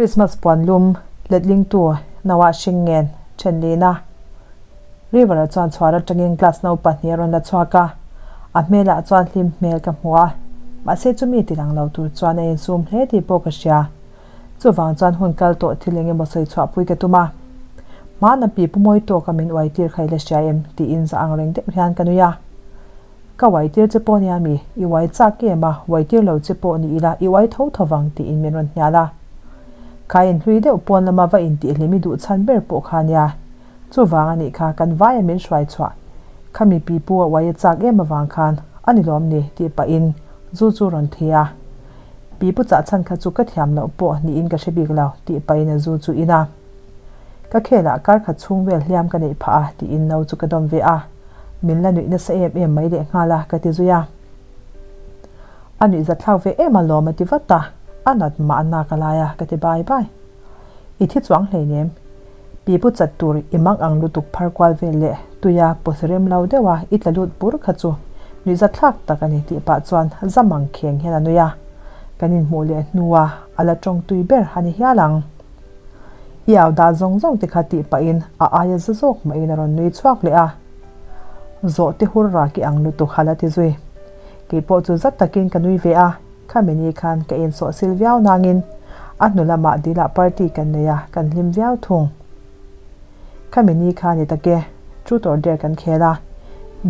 Christmas puan lum letlingtu Noah Hringen then lina River-a chuan chhuar atangin glass no pahnih a rawn la chhuak a, a hmelah chuan hlim hmel ka hmu a, mahse chumi ti lang lo tur chuan a insum hle tih pawh ka hria. Chuvang chuan hun kal tawh thil eng emaw sawi chhuahpui ka tum a. Hmana pi pu mawi tawka min uai tir kha i la hria em? tiin za ang reng deuh hian ka nui a. Ka uai tir che pawh nia mi, i uai chak em a, uai tir lo che pawh ni ila i uai tho tho vang tiin min rawn hnial a. Kha inhlui deuh pawn lama va intihhlim i duh chhan ber pawh kha nia. Chuvang a nih kha kan vaia min hruai chhuah. Khami pi pu a uai a chak em avang khan a ni lawm ni tih pahin zu chu rawn thi a. Pi pu chah chhan kha chu ka thiam loh pawh niin ka hre bik lo tih pahin a zu chu in a. Ka khelah kar khat chhung vel hliam ka neih phah a tiin no chu ka dawm ve a. Min la nuih nasa em em mai leh nghal a ka ti zui a. A nuih zathlak ve em alawm a ti vat a, a nat mah nak a lai a ka ti bai bai. I thi chuang hleinem. Pi pu chat tur i mang ang lutuk phar kual vel leh tuia pawt rem lo deuh a i tla lut bur kha chu nuih zathlak tak a ni tih pah chuan zam ang kheng hian a nui a. Kan inhmuh leh hnua a la tawng tui ber a ni hial ang. I au dah zawng zawng te kha tih pahin a aia za zawk mahin a rawn nui chhuak leh a. Zawh te hur rak i ang lutuk hal a ti zui. Kei pawh chu zat takin ka nui ve a, khami ni khan ka insawh sil viau nangin a hnu lamah dilah party kan nei a, kan hlim viau thung. Khami ni kha ni tak e, truth or dare kan khel a,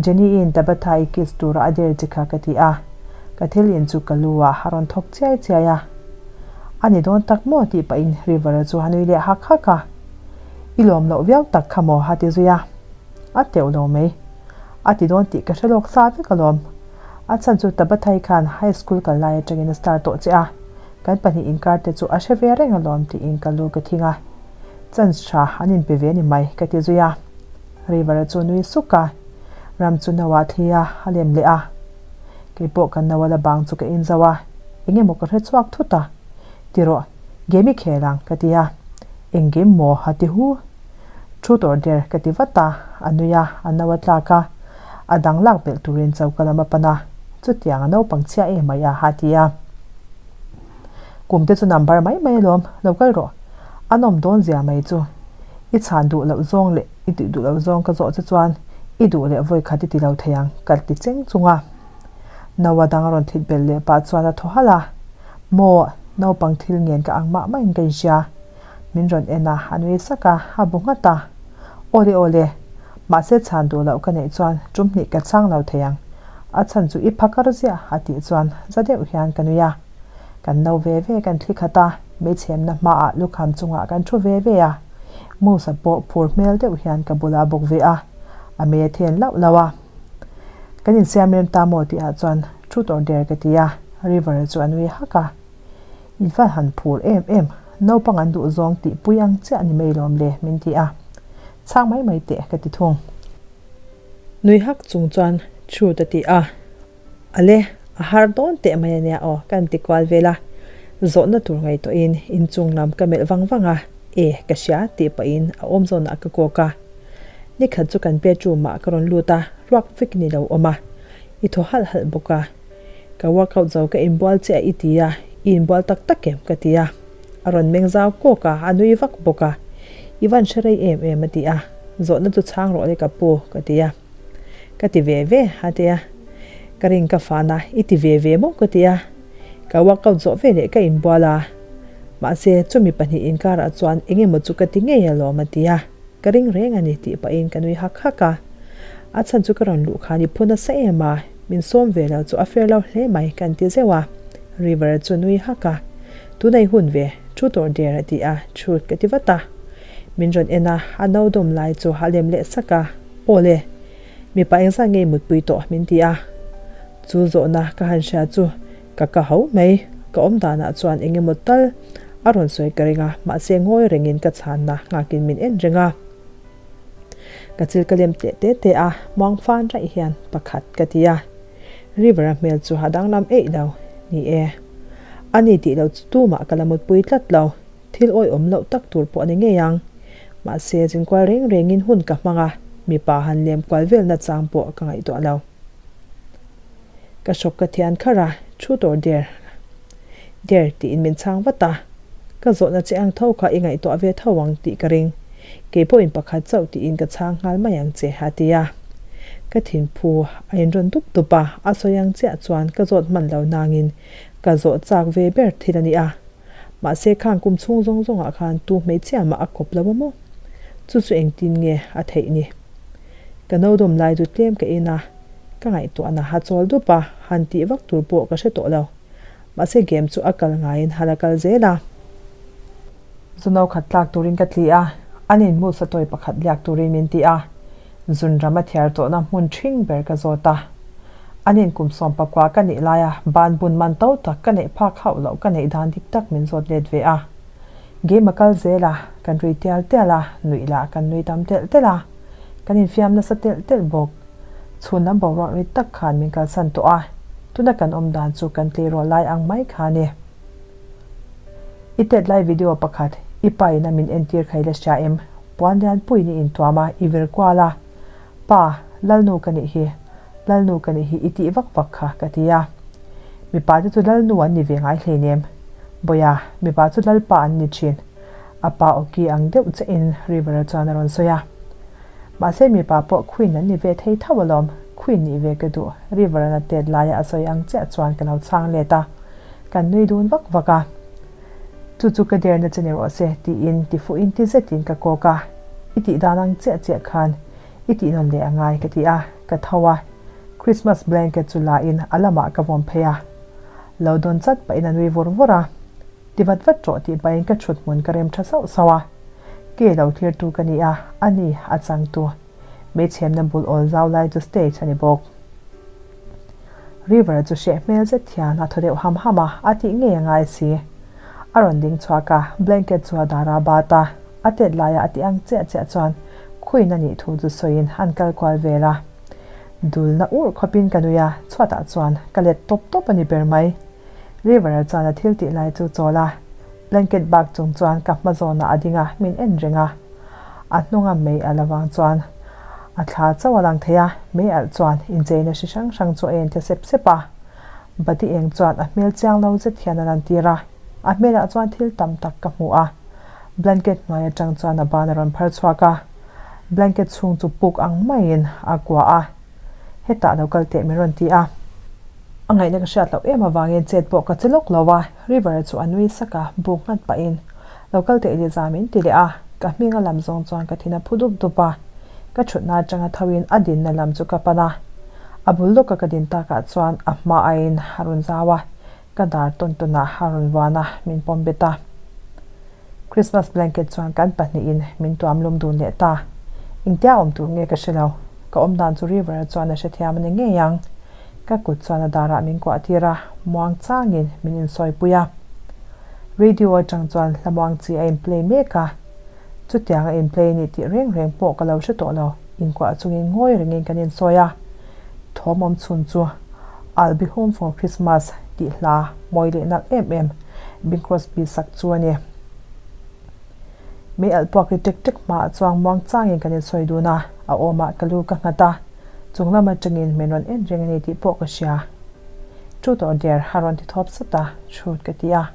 Jenny-i'n Tabatha-i kiss tura a dare che kha ka ti a, ka thil in chu ka lu ah a rawn thawk chiai chiai a. A ni dawn tak maw tih pahin River-a chu a nui leh hak hak a. I lawm loh viau tak kha maw a ti zui a. A teuh lo mai. A ti dawn tih ka hre lawk sa vek alawm. A chhan chu Tabathai khan high school kal lai atangin a star tawh che a, kan pahnih inkar te chu a hre ve reng alawm tiin ka lu ka thing a. Chance tha an inpe ve ni mai ka ti zui a. River-a chu nui suk a, ram chu no ah thli a, a lem leh a. Kei pawh kan no a la bang chu ka in zo a, eng emaw ka hre chhuak thut a. Ti rawh, game i khel ang ka ti a. Eng game maw a ti hu. Truth or dare ka ti vat a, a nui a, a no a tlak a, a dang lak belh turin choka lam a pan a, chutiang a naupang chhia em mai a a ti a. Kum te chu number mai mai alawm, lo kal rawh. A nawm dawn zia mai chu. I chhan duh loh zawng leh i tih duh loh zawng ka zawh che chuan i duh leh vawi khat i ti lo thei ang ka ti cheng chung a. Noah dang a rawn thlit belh leh pah chuan a thaw halh a, Maw, naupang thil ngen ka ang mah mah in ka inhria. Min rawn en a, a nui sak a, a bu nghat a. Awle awle, mahse chhan duh loh ka neih chuan tum hnih ka chhang lo thei ang. A chhan chu i phakar ziah a tih chuan za deuh hian ka nui a. Kan no ve ve kan thli khat a, meichhemna hmaah lukham chungah kan thu ve ve a. Musa pawh phur hmel deuh hian ka bulah bawk ve a, a mei a then lauh lauh a. Kan insiam rem ta maw tihah chuan truth or dare ka ti a, River-a chu a nui hak a. In fa han phur em em, naupang an duh zawng tih pui ang chiah ni mai lawm le min ti a, chhang mai mai teh ka ti thung. Nui hak chung chuan truth a ti a, Ale, a har dawn teh mai ania aw ka inti kual vel a, zawhna tur ngaihtuahin inchung lam ka melh vang vang a, e ka hria tih pahin a awm zawnah ka kawk a. Nikhat chu kan bedroom ah ka rawn lut a, ruak vek ni lo awm a, i thaw halh halh bawk a. Ka workout zo ka inbual che a i ti a, i inbual tak tak em? ka ti a. A rawn meng zau kawk a, a nui vak bawk a. I van hre rei em em a ti a, zawhna chu chhang rawh le ka pu ka ti a. Ka ti ve ve a ti a. Ka ring ka fan a, i ti ve ve maw ka ti a. Ka workout zawh veleh ka inbual a. Mahse, chumi pahnih inkarah chuan eng emaw chu ka ti ngei alawm a ti a. Ka ring reng a ni tih pahin ka nui hak hak a. A chhan chu ka rawn luh khan i phu nasa em a, min sawm ve lo chu a fair lo hle mai kan ti zeuh a. River chu nui hak a. Tunai hun ve, truth or dare a ti a, truth ka ti vat a. Min rawn en a, a no dawm lai chu a lem leh sak a. Aw le, mipa engzat nge i mutpui tawh min ti a. Chu zawhna ka han hria chu ka ka ho mai, ka awm danah chuan eng emaw tal a rawn sawi ka ring a, mahse ngawi rengin ka chhanna nghakin min en reng a. Ka chil ka lem teh te te a, muang fan raih hian pakhat ka ti a. River-a hmel chu a danglam eih lo, ni e. A ni tih lo chu tumah ka la mutpui tlat lo, thil awihawm loh tak tur pawh a ni ngei ang. Mahse, zinkual reng rengin hun ka hmang a, mipa han lem kual velna chang pawh ka ngaihtuah lo. Ka hrawk ka thian kharh a, truth or dare? Dare tiin min chhang vat a. Ka zawhna che ang tho kha i ngaihtuah ve tho ang tih ka ring. Kei pawhin pakhat chauh tiin ka chhang nghal mai ang che, a ti a. Ka thinphu a inrawn dup dup a, a sawi ang chiah chuan ka zawt hman lo nangin ka zawh chak ve ber thil a ni a. Mahse khang kum chhung zawng zawngah khan tu hmeichhia mah a kawp lo a maw? Chu chu engtin nge a theih ni? Ka no dawm lai chu tlem ka in a, ka ngaihtuahna a chawl dup a, han tih vak tur pawh ka hre tawh lo. Mahse game chu a kal ngaiin hal a kal zel a. Zu no khat tlak turin ka tli a, an in mu satawi pakhat liak turin min ti a. Zun ram a thiar tawhna hmun ṭhing ber ka zawt a. An in kum 19 ka nih laia ban bun man to tak ka neih phak hauh loh ka neih dan dik tak min zawt let ve a. Game a kal zel a, kan rui tial tial a, nuih lah kan nui tam telh telh a. Kan infiam nasa telh telh bawk. Chhun lam boruak rit tak khan min kalsan tawh a, tuna kan awm dan chu kan tleirawl lai ang mai kha a ni. I tet lai video pakhat i pa in a min entir kha i la hria em? Puan lian puiin i intuam a, i vir kual a. Pa, Lalnu ka nih hi, Lalnu ka nih hi i tih vak vak kha ka ti a. Mipa te chu Lalnu an ni ve ngai hleinem. Bawiha, mipa chu Lalpa an ni thin. A pa awki ang deuh che in River-a chuan a rawn sawi a. Mahse mipa pawh Queen an ni ve thei tho alawm, Queen nih ve ka duh, River-a'n a tet laia a sawi ang chiah chuan ka lo chhang let a. Kan nui dun vak vak a. Chu chu ka derna che ni rawh se, tiin tifuhin ti zetin ka kawk a. I tih dan ang chiah chiah khan i tih nawn leh a ngai ka ti a, ka tho a. Christmas blanket chu la in a lamah ka vawm phei a. Lo dawn chat pahin a nui vur vur a. Ti vat vat rawh tih pahin ka thut hmun ka rem tha sauh sauh a. Ke lo thirtu ka ni a, a ni a changtu. Hmeichhemna bul awl zau lai chu stage a ni bawk. River chu hreh hmel zet hian a thaw deuh ham ham a, a tih ngei a ngai si. A rawn ding chhuak a, blanket chu a dar a bat a, a tet laia a tih ang chiah chiah chuan Queen a nih thu chu sawiin an kal kual vel a. Dulna urh khawpin ka nui a, chhuatah chuan ka let tawp tawp a ni ber mai. River chuan a thil tih lai chu chawl a, blanket bak chung chuan ka hma zawnah a ding a, min en reng a. A hnunga mei alh avang chuan a thla chauh a lang thei a, mei alh chuan incheina hri hrang hrang chu a en the sep sep a. Bati eng chuan a hmel chiang lo zet hian a lantir a, a hmelah chuan thil tam tak ka hmu a. Blanket hnuai atang chuan a ban a rawn phar chhuak a, blanket chhung chu puk ang maiin a kua a. Hetah lo kal teh min rawn ti a. A ngaihna ka hriat loh em avangin chet pawh ka che lawk lo a, River chu a nui sak a, buk nghat pahin lo kal teh Liza min ti leh a, ka hming a lam zawng chuan ka thin a phu dup dup a, ka thutna atanga tho in a dinna lam chu ka pan a, a bul lawka ka din takah chuan a hma aiin a rawn zau a, ka dar tawn tawnah a rawn vuan a, min pawm bet a. Christmas blanket chuan kan pahnihin min tuam lum dun leh ta. Engtia awm tur nge ka hre lo. Ka awm dan chu River-a chuan a hrethiam a ni ngei ang. Ka kut chuan a darah min kuah tir a, muang changin min insawipui a. Radio atang chuan hla muang chi a in-play mek a. Chutiang a in-play ni tih reng reng pawh ka lo hre tawh lo. Inkuah chungin ngawi rengin kan insawi a. Thawm awm chhun chu I'll be home for Christmas tih hla mawi leh nalh em em Bing Crosby sak chu a ni. Mei alh puak ri tek tek hmaah chuang muang changin kan insawi dun a, a awmah ka lu ka nghat a, chung lam atangin min rawn en reng a ni tih pawh ka hria. Truth or dare a rawn ti thawp sat a, truth ka ti a.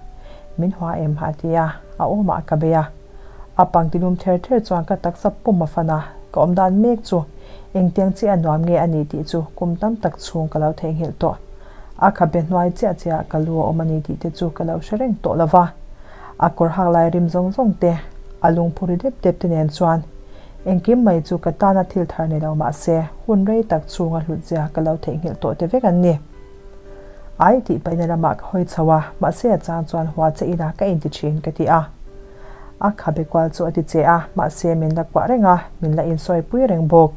Min hua em a ti a, a awmah ka bei a. A pangti lum ther ther chuan ka taksa pum a fan a, ka awm dan mek chu engtiang chiah a nuam nge a ni tih chu kum tam tak chhung ka lo theihnghilh tawh. A khabe hnuai chiah chiah ka lu a awm a ni tih te chu ka lo hre reng tawh lo va. A kawr hak lai rim zawng zawng te, a lungphu ri dep dep te nen chuan engkim mai chu ka tana thil thar ni lo mah se hun rei tak chhunga hlut zia ka lo theihnghilh tawh te vek an ni. Ai tih paihna lamah ka hawi chho a, mahse a chang chuan hua che ila ka inti thin ka ti a. A khabe kual chu a ti che a, mahse min la kuah reng a, min la insawipui reng bawk.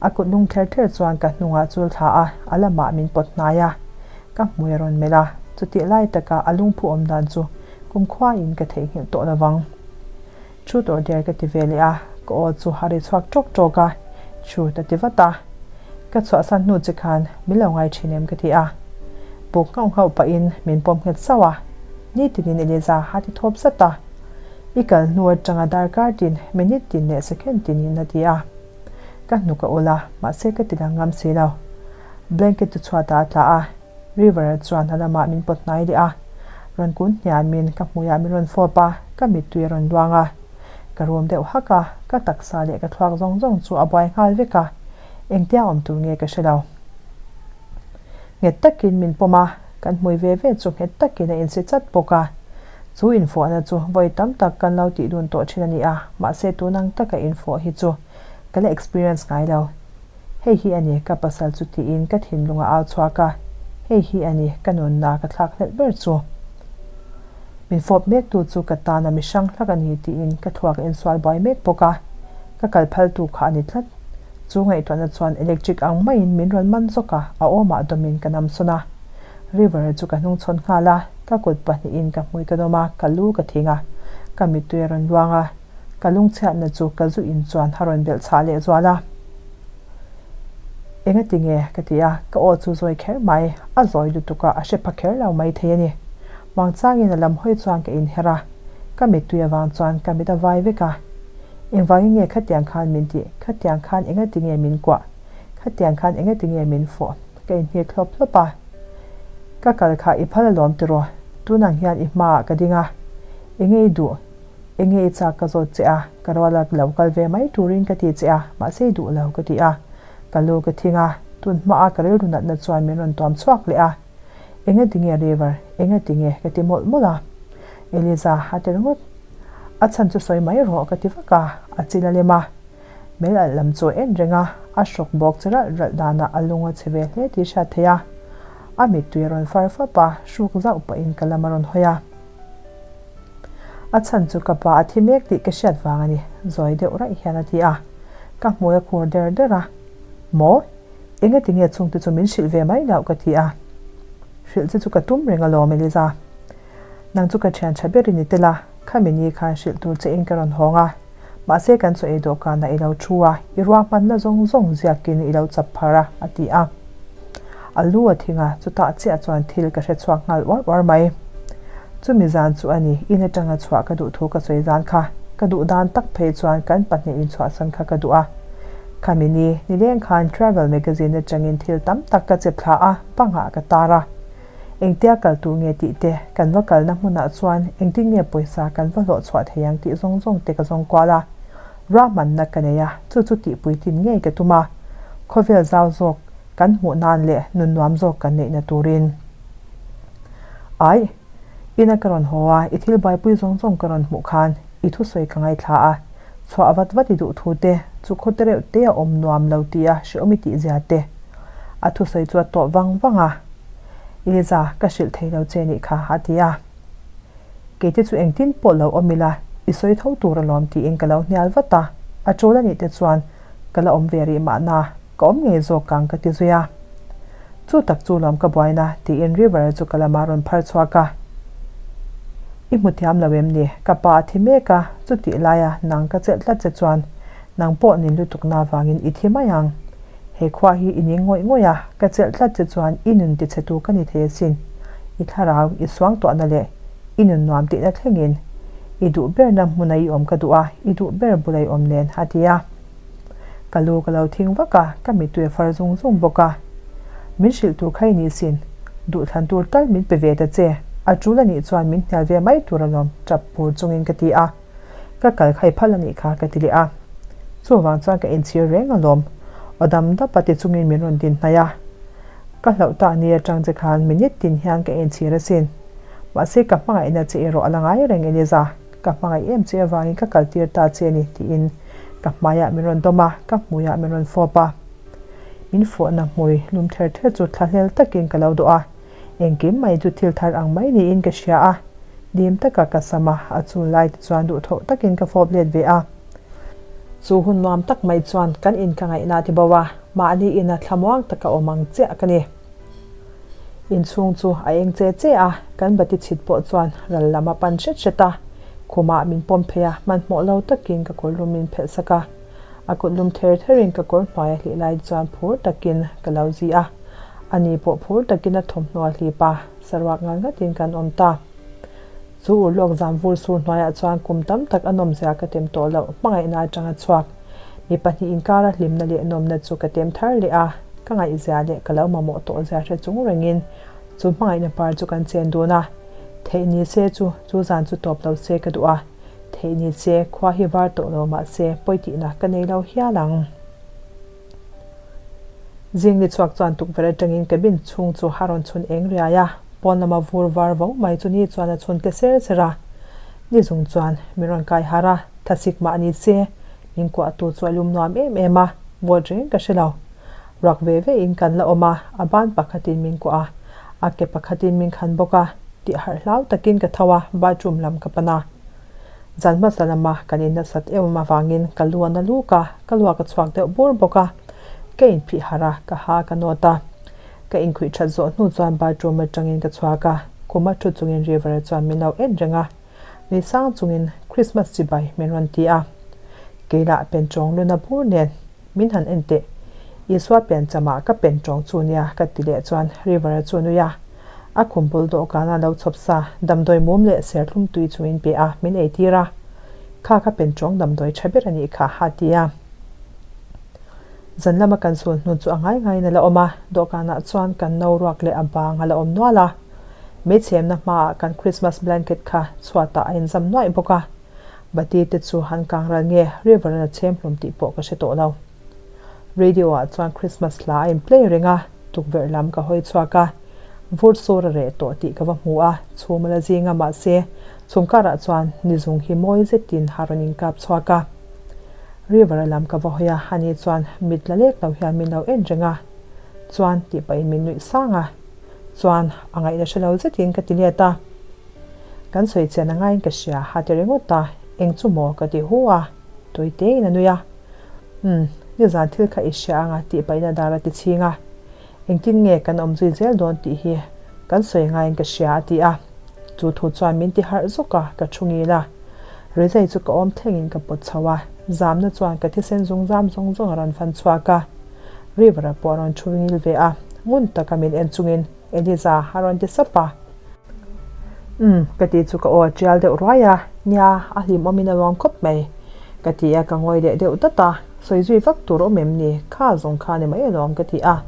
A kut lung ther ther chuan ka hnungah chul thla a, a lamah min pawt hnai a. Ka hmui a rawn melh a, chutih lai taka a lungphu awm dan chu kumkhuain ka theihnghilh tawh lovang. Truth or dare ka ti ve leh a, ka aw chu a ri chhuak ṭawk ṭawk a, Truth a ti vat a. Ka chhuahsan hnu che khan min lo ngai ṭhin em ka ti a. Buk nghauh nghauh pahin min pawm nghet sauh a, Nitinin Eliza a ti thawp zat a. I kal hnu aṭanga darkar tin, minute tin leh second tinin a ti a. Ka hnuk a ul a, mahse ka ti dang ngam si lo. Blanket chu chhuatah a tla a, River-a chuan a lamah min pawt hnai leh a. Rawn kun hniamin ka hmuiah min rawn fawp a, ka mittui a rawn luang a. Ka rum deuh hak a, ka taksa leh ka thluak zawng zawng chu a buai nghal vek a, engtia awm tur nge ka hre lo. Nghet takin min pawm a, kan hmui ve ve chu nghet takin a insi chat bawk a. Chu infawhna chu vawi tam tak kan lo tih dun tawh thin a ni a, mahse tun ang taka infawh hi chu ka la experience ngai lo. Hei hi a ni ka pasal chu tiin ka thinlung a au chhuak a, hei hi a ni ka nunna ka thlak hlelh ber chu. Min fawp mek tu chu ka tana mi hrang hlak a ni tiin ka thluak a insual buai mek bawk a, ka kal phal tu kha a ni tlat. Chu ngaihtuahna chuan electric ang maiin min rawn man zawk a, a awmah dawmin ka namsawn a. River chu ka hnungchhawn nghal a, ka kut pahnihin ka hmui ka dawm a, ka lu ka thing a, ka mittui a rawn luang a. Ka lungchhiatna chu ka zu in chuan a rawn belh chhah leh zual a. Engati nge? ka ti a, ka aw chu zawi kher mai, a zawi lutuk a, a hre pha kher lo mai thei a ni. Muangchangin a lam hawi chuan ka inher a, ka mittui avang chuan ka mit a vai vek a. Engvangin nge khatiang khan min tih? Khatiang khan engati nge min kuah? Khatiang khan engati nge min fawh? Ka inhnek hlawp hlawp a. Ka kal kha i phal alawm tiraw? Tunang hian i hmaah ka ding a, enge i duh? Enge i chak ka zawt che a, ka rual a lo kal ve mai turin ka ti che a, mahse i duh lo ka ti a. Ka lu ka thing a, tun hmaa ka rilru natna chuan min rawn tuam chhuak leh a. Enge tinge River, enge tinge ka ti mawlh mawlh a. Eliza a ti ringawt. A chhan chu sawi mai rawh ka ti vak a, a chil a lem a. Mel alh lam chu a en reng a, a hrawk bawk che ralh ralh danah a lung a chhe ve hle tih hriat theih a. A mittui a rawn far fap a, hruk zauh pahin ka lam a rawn hawi a. A chhan chu ka pa a thi mek tih ka hriat vang a ni, zawi deuh raih hian a ti a. Ka hmui a khur der der a. Maw? Engati nge chungte chu min hrilh ve mai loh ka ti a. Hrilh che chu ka tum reng alawm Eliza. Nang chu ka thian tha ber i ni tel a, khami ni khan hrilh tur che in ka rawn hawng a. Mahse kan chaw ei dawhkanah i lo thu a, i ruahmanna zawng zawng ziakin i lo chap phar a, a ti a. A lu a thing a, chutah chiah chuan thil ka hre chhuak nghal uar uar mai. Chumi zan chu a ni, in atanga chhuah ka duh thu ka sawi zan kha, ka duh dan tak phei chuan kan pahnih inchhuahsan kha ka duh a. Khami ni, nileng khan Travel magazine atangin thil tam tak ka chep thla a, pangah ka tar a. Engtia kal tur nge tih te, kan va kalna hmunah chuan engtin nge pawisa kan va hlawh chhuah thei ang tih zawng zawng te ka zawng kual a. Ruahmanna ka nei a, chu chu tihpui tin ngei ka tum a. Khawvel zau zawk kan hmuh nan leh nun nuam zawk kan neihna turin. Aih, ina ka rawn haw a, i thil buaipui zawng zawng ka rawn hmuh khan i thusawi ka ngaithla a, chhuah vat vat i duh thu te, chu khaw te reuh te a awm nuam lo tih a hreawm i tih zia te. A thusawi chu a tawh vang vang a. Eliza, ka hrilh thei lo che nih kha, a ti a. Keite chu engtin pawh lo awm ila, i sawi tho tur alawm tiin ka lo hnial vat a, a tul anih te chuan ka la awm ve rih mahna, ka awm ngei zawk ang ka ti zui a. Chu tak chu lawm ka buaina tiin River chu ka lamah rawn phar chhuak a. I hmu thiam lo em ni? Ka pa a thi mek a, chutih laia nang ka chelh tlat che chuan nang pawh nin lutukna avangin i thi mai ang. He khua hi i ning ngawih ngawih a, ka chelh tlat che chuan i nun ti chhe tu ka ni thei asin. I thlarau, i suangtuahna leh i nun nuam tihna thlengin i duh berna hmuna i awm ka duh a, i duh ber bula i awm nen, a ti a. Ka lu ka lo thing vak a, ka mittui a far zung zung bawk a. Min hrilh tur kha i ni sin, duhthlan tur tal min pe ve ta che, a tul anih chuan min hnial ve mai tur alawm, tap pur chungin ka ti a. Ka kal khai phal anih kha ka ti leh a. Chuvang chuan ka inchhir reng alawm, aw dam dap a ti chungin min rawn din hnaih a. Ka hlauh tak ni atang che khan minute tin hian ka inchhir asin. Mahse ka hmangaihna che erawh a la ngai reng Eliza, ka hmangaih em che avangin ka kal tir ta che a ni tiin ka hmaiah min rawn dawm a, ka hmuiah min rawn fawp a. Min fawhna hmui lum ther ther chu thlahlel takin ka lo dawh a, engkim mai chu thil thar ang mai niin ka hria a. Dim taka ka sam a, a chul lai te chuan duhthawh takin ka fawp let ve a. Chu hun nuam tak mai chuan kan in ka ngaihna a ti bo a, mahni ina thlamuang taka awm ang chiah ka ni. Inchhung chu a eng che che a, kan bati chhit pawh chuan ral lam a pan hret hret a, khumah min pawm phei a, hmanhmawh lo takin ka kawr lum min phelh sak a. A kut lum ther therin ka kawr hnuai a hlih lai chuan phur takin ka lo zi a, ani pawh phur takin a thawmhnaw a hlip a, saruak ngal ngatin kan awm ta. Chu urlawk zam vur sur hnuaiah chuan kum tam tak a nawmzia ka tem tawh loh, hmangaihna atanga chhuak. Mi pahnih inkara hlimna leh nawmna chu ka tem thar leh a, ka ngaihzia leh ka lo mamawh tawh zia hre chung rengin chu hmangaihna par chu kan chen dun a. Theih ni se chu, chu zan chu tawp lo se ka duh a, theih ni se khua hi var tawh lo mah se pawi tihna ka nei lo hial ang. Zing ni chhuak chuan tukverh atangin cabin chhung chu a rawn chhun eng riai a, pawn lama vur var vo mai chu ni chuan a chhun tle ser ser a. Ni zung chuan min rawn kai harh a, thasik mah ni se min kuahtu chu a lum nuam em em a, vawt reng ka hre lo. Ruak ve ve in kan la awm a, a ban pakhatin min kuah a, a ke pakhatin min khan bawk a, tih harh hlau takin ka tho a, bathroom lam ka pan a. Zan hmasa lama kan in nasat em avangin ka lu a na luk a, ka luak a chhuak deuh bur bawk a, ka inphih harh a, ka ha ka nawt a. Ka inkhuih that zawh hnu chuan bathroom atangin ka chhuak a, khuma thu chungin River-a chuan min lo en reng a, nui sang chungin Christmas chibai min rawn ti a. Keilah penchawng luna bur nen Min han en teh. Isua piancham ah ka pen tawng chu nia ka ti leh chuan River-a chu a nui a. A khum bul dawhkana lo chhawp sa damdawi mum leh serthlum tui chu min pe a, min ei tir a. Kha ka pen tawng damdawi tha ber a nih kha a ti a. Zan lama kan sul hnu chu a ngai ngaiin a la awm a, dawhkanah chuan kan no ruak leh a bang a la awm nual a. Meichhemna hmaah kan Christmas blanket kha chhuatah a inzam nuaih bawk a. Bati te chu han kang ral nge River an a chhem hlum tih pawh ka hre tawh lo. Radio ah chuan Christmas hla a in play reng a, tukverh lam ka hawi chhuak a, vur sur a reh tawh tih ka va hmu a, chhum a la zing a mahse chhung karah chuan ni zung hi mawi zetin a rawn inkap chhuak a. River a lam ka va hawi a, ani chuan mit la lek lo hian min lo en reng a, chuan tih pahin min nuih sang a, chuan a ngaihna hre lo zetin ka ti let a. Kan sawi chian a ngaiin ka hria, a ti ringawt a, eng chu maw ka ti hu a, tui tein a nui a. Umm, nizan thil kha i hria anga tih pahin a dar a ti chhing a, engtin nge kan awm zui zel dawn tih hi kan sawi ngaiin ka hria a ti a, chu thu chuan min ti harh zawk a, ka thu ngil a. Rizai chu ka awm thlengin ka pawt chho a, zamna chuan ka thisen zung zam zawng zawng a rawn fan chhuak a, River-a pawh a rawn thu ngil ve a, ngun taka min en chungin Eliza a rawn ti sap a. Umm, ka tih chu ka aw a tial deuh ruai a, nia, a hlimawmin a ruam khawp mai. Ka ti a, ka ngawi leh deuh dat a, sawi zui vak tur awm em ni, kha zawng kha ni mai alawm ka ti a.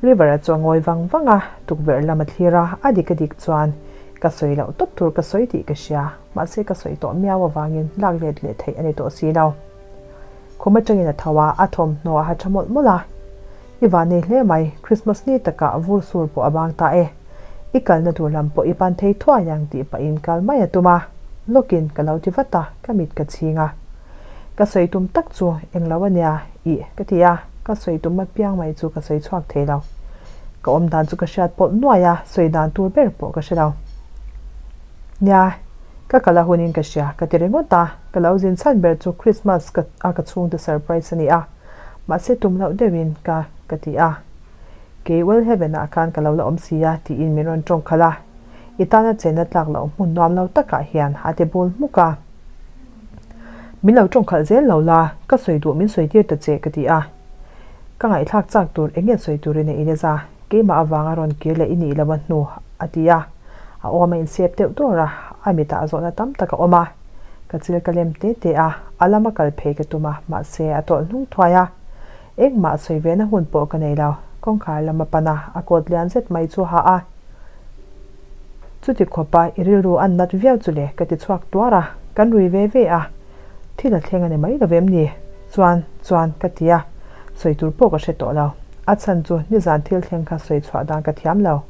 River-a chu a ngawi vang vang a, tukverh lam a thlir a, a dik a dik chuan ka sawi loh tawp tur ka sawi tih ka hria, mahse ka sawi tawh miau avangin lak let leh theih a ni tawh si lo. Khum atangin a tho a, a thawmhnaw a ha tha mawlh mawlh a. I van nei hle mai, Christmas ni takah vur sur pawh a bang ta e. I kalna tur lam pawh i pan thei thuai ang tih pahin kal mai a tum a, lawkin ka lo ti vat a, ka mit ka chhing a. Ka sawi tum tak chu englo a nia, ih ka ti a, ka sawi tum apiang mai chu ka sawi chhuak thei lo. Ka awm dan chu ka hriat pawlh nuai a, sawi dan tur ber pawh ka hre lo. Nia, ka kal a hunin ka hria, ka ti ringawt a, ka lo zin chhan ber chu Christmas ka a ka chhungte surprise a ni a. Mahse tum loh deuhin ka ka ti a. Kei Well Heaven ah khan ka lo la awm si a tiin min rawn tawng khalh a. I tana chenna tlak loh hmun nuam lo takah hian a ti bul hmuk a. Min lo tawng khalh zel lo la, ka sawi duh min sawi tir ta che ka ti a. Ka ngaihthlak chak tur eng nge sawi turin a ineza, keimah avanga rawn kir leh i nih lo a hnu a ti a. A awm a insep deuh dawr a, a mitah zawhna tam tak a awm a. Ka chil ka lem te te a, a lama kal phei ka tum a, mahse a tawlh hnung thuai a. Engmah sawi ve na hun pawh ka nei lo. Kawngkhar lam a pan a, a kawt lian zet mai chu ha a. Chuti khawpa i rilru an nat viau chu le ka ti chhuak tuar a, kan rui ve ve a. Thil a thleng a ni mai lo vem ni? Chuan, chuan, ka ti a, sawi tur pawh ka hre tawh lo. A chhan chu nizan thil thleng kha sawi chhuah dan ka thiam lo.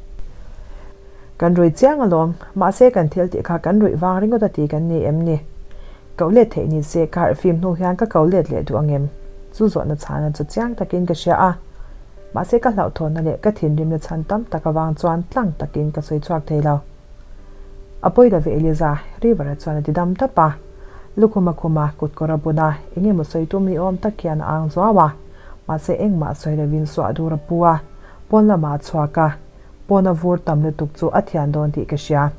Kan rui chiang alawm, mahse kan thil tih kha kan ruih vang ringawt a ti kan ni em ni? Koh let theih ni se ka harh fim hnu hian ka ko let leh duh ang em? Chu zawhna chhana chu chiang takin ka hria a, mahse ka hlauhthawnna leh ka thinrimna chhan tam tak avang chuan tlang takin ka sawi chhuak thei lo. A pawi lo ve Eliza, River-a chuan a ti dam dap a. Lukhum a khum a, kut kawr a bun a, eng emaw sawi tum ni awm tak hian a ang zuau a, mahse engmah sawi lovin suah dur a pu a, pawn lamah a chhuak a. Pawna vur tam lutuk chu a thian dawn tih ka hria.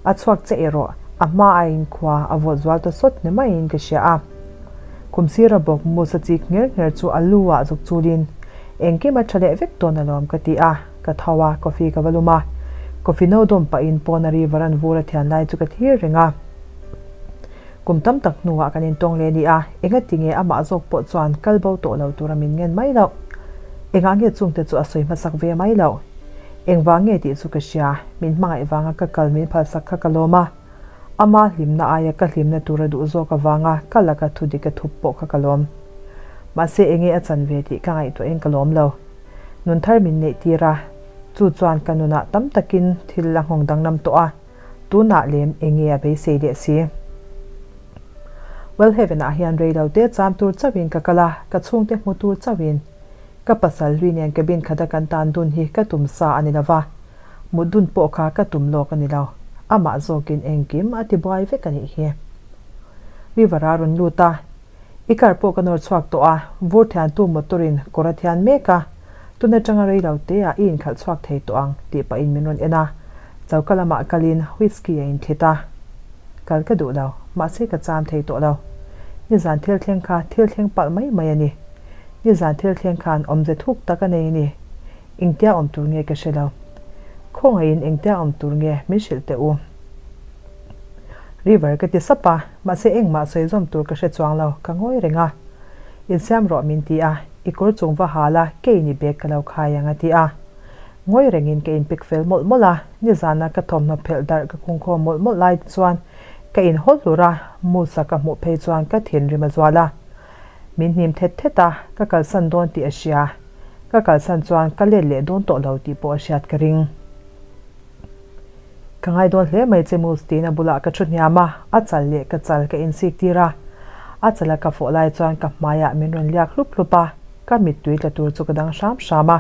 A chhuak che erawh a hma a inkhua a vawt zual ta sawt ni maiin ka hria a. Kum sira bawk Musa chik ngher ngher chu a lu ah zuk chulin engkim a tha leh vek dawn alawm ka ti a, ka tho a, coffee ka va lum a. Coffee no dawm pahin pawna river an vur a thian lai chu ka thlir reng a. Kum tam tak hnuah kan intawng leh a ni a, engati nge amah zawk pawh chuan kal bo tawh lo tura min ngen mai loh? Engah nge chungte chu a sawi hmasak ve mai loh? Engvang nge tih chu ka hria, min hmangaih vanga ka kal min phalsak kha ka lawm a. Ama hlimna aia ka hlimna tur a duh zawk avanga ka laka thu dik a thup pawh kha ka lawm. Mahse enge a chan ve tih ka ngaihtuahin ka lawm lo. Nun thar min neih tir a, chu chuan ka nunah tam takin thil a nghawng danglam tawh a, tunah lem enge a beisei leh si. Wellhaven ah hian rei lo te cham tur chauhin ka kal a, ka chhungte hmu tur chauhin. Ka pasal hlui nen cabin khata kan tan dun hi ka tum sa a ni lo va, mut dun pawh kha ka tum lawk a ni lo. Amah zawkin engkim a ti buai vek a nih hi. River a rawn lut a, I car pawh ka nawr chhuak tawh a, vur thiantu motor in kawr a thian mek a, tun atanga rei lo te ah i inkhalh chhuak thei tawh ang tih pahin min rawn en a, choka lamah kalin whisky a inthlit a. Kal ka duh lo, mahse ka cham thei tawh lo. Nizan thil thleng kha thil thleng palh mai mai a ni. Nizan thil thleng khan awmze thuk tak a nei a ni. Engtia awm tur nge ka hre lo. Khawngaihin engtia awm tur nge min hrilh teh u. River ka ti sap a, mahse engmah sawi zawm tur ka hre chuang lo, ka ngawi reng a. Insiam rawh min ti a, i kawr chung va hal a, kei ni bag ka lo khai ang a ti a. Ngawi rengin ka inpik fel mawlh mawlh a, nizana ka thawmhnaw phelh darh ka khungkhawm mawlh mawlh lai chuan ka inhawl hlur a, Musa ka hmuh phei chuan ka thinrim a zual a. Min hnim thet thet a, ka kalsan dawn tih a hria. Ka kalsan chuan ka let leh dawn tawh lo tih pawh a hriat ka ring. Ka ngai dawn hle mai che Moose tiin a bulah ka thu hniam a, a chal leh ka chal ka insik tir a. A chala ka fawh lai chuan ka hmaiah min rawn liak hlup hlup a, ka mittui tla tur chu ka dang hram hram a.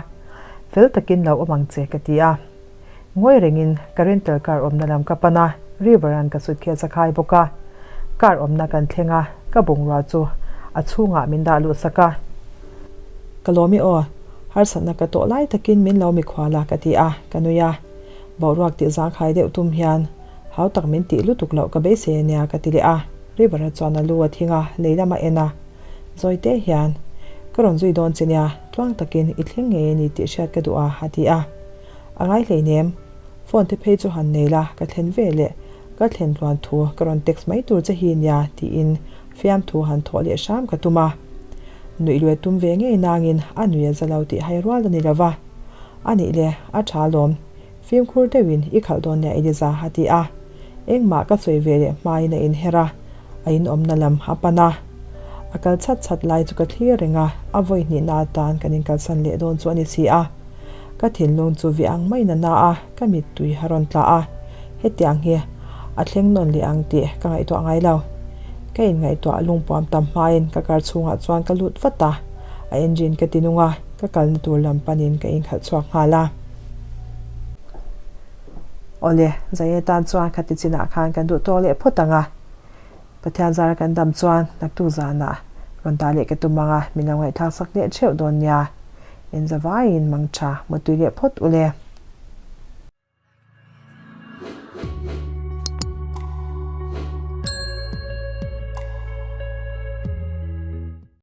Fel takin lo awm ang che ka ti a. Ngawi rengin ka rental car awmna lam ka pan a, River an ka suitcase a khai bawk a. Car awmna kan thleng a, ka bungrua chu a chhungah min dah luh sak a. Ka lawm i aw, harsatna ka tawh lai takin min lo mikhual a ka ti a, ka nui a. Boruak tih zangkhai deuh tum hian hau tak min tih lutuk loh ka beisei ania ka ti leh a. River-a chuan a lu a thing a, lei lam a en a. Zawi te hian, Ka rawn zui dawn che nia, tluang takin i thleng ngei a ni tih hriat ka duh a, a ti a. A ngai hleinem, phone te phei chu han nei la, ka thlen ve leh ka thlen tluan thu ka rawn text mai tur che hi nia tiin fiamthu han thawh leh hram ka tum a. Nuih luai tum ve ngei nangin a nui a za lo tih hai rual a ni lo va. A nih le, a tha alawm. Fimkhur deuhin i khalh dawn nia Eliza a ti a. Engmah ka sawi ve leh hmain a inher a, a inawmna lam a pan a. A kal chhat chhat lai chu ka thlir reng a, a vawi hnihna atan kan inkalsan leh dawn chu a ni si a. Ka thinlung chu vi ang maiin a na a, ka mittui a rawn tla a. Hetiang hi a thleng nawn leh ang tih ka ngaihtuah ngai lo. Ka inngaihtuah lungpuam tam hmain ka car chhungah chuan ka lut vat a, a engine ka ti nung a, ka kalna tur lam panin ka inkhalh chhuak nghal a. Awle, Zaia tan chuan khati chinah khan kan duh tawk leh phawt ang a. Pathian zara kan dam chuan naktuk zanah rawn dah leh ka tum ang a, min lo ngaihthlak sak leh theuh dawn nia. Inzavaiin mangtha mutui leh phawt ule.